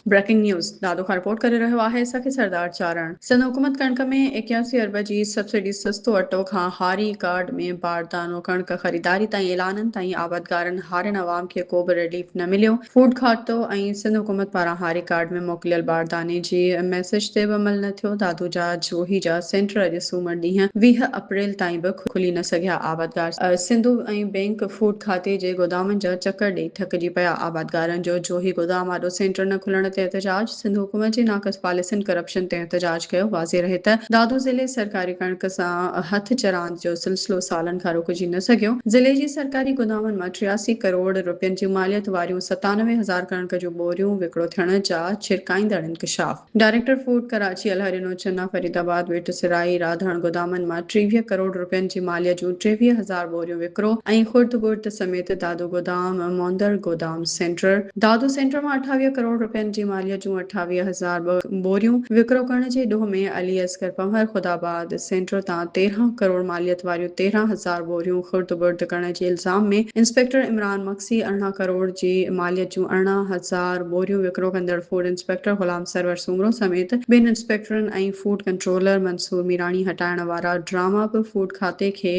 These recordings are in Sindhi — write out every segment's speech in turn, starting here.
بريڪنگ نيوز، دادو کان رپورٽ ڪري رهيو آهي سخي سردار چارڻ. سنڌ حڪومت ڪڻڪ ۾ 81 ارب جي سبسڊي سستو اٽو کان هاري ڪارڊ ۾ باردانو ڪڻڪ خريداري تائين اعلانن تائين آبادگارن هارين عوام کي ڪو به رليف نه مليو فوڊ کاتو ۽ سنڌ حڪومت پاران هاري ڪارڊ ۾ موڪليل بارداني جي ميسيج تي به عمل نه ٿيو دادو جا جوهي جا سينٽر اڄ سومر ڏينهن 20 اپريل تائين به کلي نه سگهيا آبادگار سنڌو ۽ بينڪ فوڊ کاتي جي گودامن جا چڪر ڏئي ٿڪجي پيا، آبادگارن جو جوهي گودام آڏو سينٽر نه کلڻ تي احتجاج، سنڌ حڪومت جي ناقص پاليسين ڪرپشن تي احتجاج ڪيو، واضح رهي ته دادو ضلعي سرڪاري ڪڻڪ سان هٿ چراند جو سلسلو سالن کان رڪجي نه سگهيو، ضلعي جي سرڪاري گودامن مان 83 ڪروڙ رپين جي ماليت واريون 97 هزار ڪڻڪ جون ٻوريون وڪرو ٿيڻ جا ڇرڪائيندڙ انڪشاف. ڊائريڪٽر فوڊ ڪراچي الهڏنو چنا فريد آباد ٻيٽ سرائي راڌڻ گودامن مان 23 ڪروڙ رپين جي ماليت جون 23 هزار ٻوريون وڪرو ۽ خرد برد سميت دادو گودام موندر گودام سينٽر دادو سينٽر مان 28 ڪروڙ رپين جي ماليت جون 28 هزار ٻوريون وڪرو ڪرڻ جي ڏوهه ۾ علي اصغر پنهور خدا آباد سينٽر تان 13 ڪروڙ ماليت واريون 13 هزار ٻوريون خرد برد ڪرڻ جي الزام ۾ انسپيڪٽر عمران مگسي 18 ڪروڙ جي ماليت جون 18 هزار ٻوريون وڪرو ڪندڙ فوڊ انسپيڪٽر غلام سرور سومرو سميت ٻين انسپيڪٽرن ۽ فوڊ ڪنٽرولر منصور ميراڻي هٽائڻ وارا ڊراما به فوڊ کاتي کي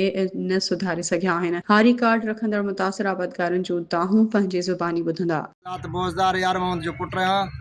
نه سڌاري سگهيا آهن. هاري ڪارڊ رکندڙ متاثر آبادگارن جون دانهون پنهنجي زباني ٻڌندا. رات بوزدار يار محمد جو پٽ آهيان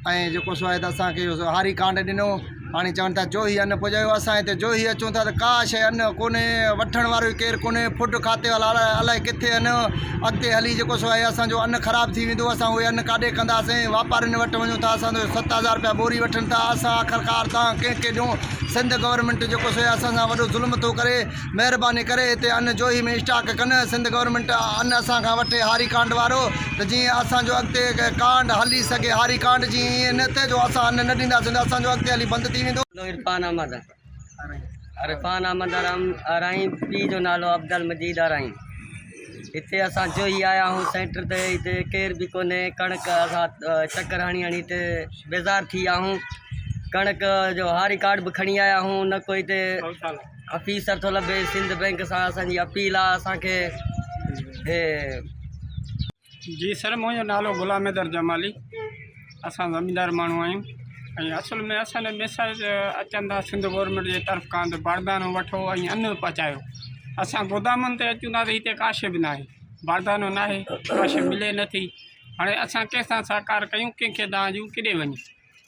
۽ جيڪو سو آهي ته اسان کي اهو هاري ڪانڊ ڏنو هاڻي چون ٿا جوهي ان پڄايو اسان هتي جوهي اچون ٿا ته ڪا شيء ان ڪونهي وٺڻ وارو ئي ڪير ڪونهي ڦڊ کاتي والا الائي ڪٿي ان اڳتي هلي جيڪو سو آهي اسان جو ان خراب ٿي ويندو اسان اهي ان ڪاڏي ڪنداسين واپارين وٽ وڃون ٿا اسان جو 7000 روپيا ٻوري وٺن ٿا اسان آخرڪار تان ڪنهن کي ڏيون سنڌ گورنمينٽ جيڪو سو آهي اسان سان وڏو ظلم ٿو ڪري مهرباني ڪري هتي ان جوهي ۾ اسٽاڪ ڪن سنڌ گورنمينٽ ان اسان کان وٺي هاري ڪانڊ وارو ته جيئن اسان جو اڳتي ڪانڊ هلي سگهي هاري ڪانڊ جيئن ائين نه ٿئي جو اسان ان نه ڏينداسين ته اسان جو اڳتي هلي بند ٿي ويندو. نالو عرفان احمد عرفان احمد آرائين پيء جو نالو عبدالمجيد آرائين هتي اسان جوهي آيا آهيون سينٽر تي هتي ڪير به ڪونهي ڪڻڪ اسان چڪر هڻي هڻي هتي بيزار ٿي ويا آهيون ڪڻڪ جو هاري ڪارڊ به کڻي آيا آهيون نه ڪو هتي آفيسر ٿو لڀي سنڌ بئنڪ سان اسان جي اپيل آ اسان کي هي. جي سر منهنجو نالو غلام حيدر جمالي اسان زميندار ماڻهو آهيون ۽ اصل ۾ اسان ڏي ميسيج اچن ٿا سنڌ گورنمينٽ جي طرف کان ته باردانو وٺو ۽ ان پهچايو اسان گودامن تي اچون ٿا ته هتي ڪا شي به ناهي باردانو ناهي ڪا شي ملي نٿي هاڻي اسان ڪنهن سان سهڪار ڪيون ڪنهن کي دانهن ڏيون ڪيڏي وڃون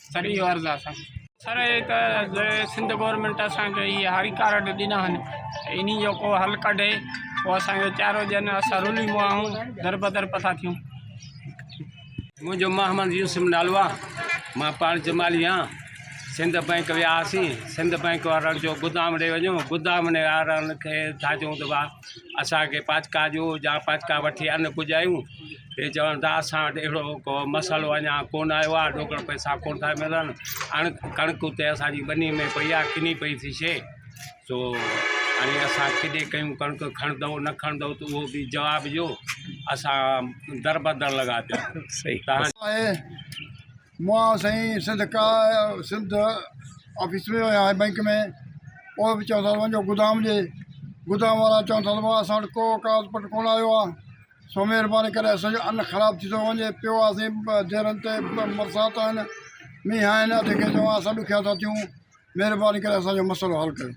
سر اهو عرض آهي اسان جو. سر هي ته جي سنڌ گورنمينٽ اسان کي اهي هاري ڪارڊ ڏنا آهن ته انهي جو ڪو حل ڪڍي پوء اسان کي چارو ڏين اسان رلي مئا آهيون دربدر پتا ٿيون. منهنجو محمد يوسف نالو آ مان پاڻ جمالي آهيان سنڌ بئنڪ ويا هئاسين سنڌ بئنڪ وارن چيو گدام ڏي وڃو گدام وارن کي ٿا چئون ته ڀاء اسان کي پاچڪا ڏيو جا پاچڪا وٺي ان پڄايون هي چون ٿا اسان وٽ اهڙو ڪو مسئلو اڃا ڪونه آيو آهي ڏوڪڙ پئسا ڪونه ٿا ملن اڻ ڪڻڪ اتي اسانجي ٻني ۾ پئي آهي ڪني پئي ٿي شي سو هاڻي اسان ڪيڏي ڪيون ڪڻڪ کڻندو نه کڻندو ته اهو به جواب ڏيو اسان دربدر لڳا پيا تان آهي مان سائين سنڌ کا سنڌ آفيس ۾ ويو آهيان بئنڪ ۾ اهي به چون ٿا وڃو گدام ڏي گدام وارا چون ٿا ته بابا اسان وٽ ڪو ڪاغذ پٽ ڪونه آيو آهي سو مهرباني ڪري اسان جو ان خراب ٿي ٿو وڃي پيو آهي سائين ديرن تي برسات آهن مينهن آهن اڌ کي چوان اسان ڏکيا ٿا ٿيون مهرباني ڪري اسان جو مسئلو حل ڪريو.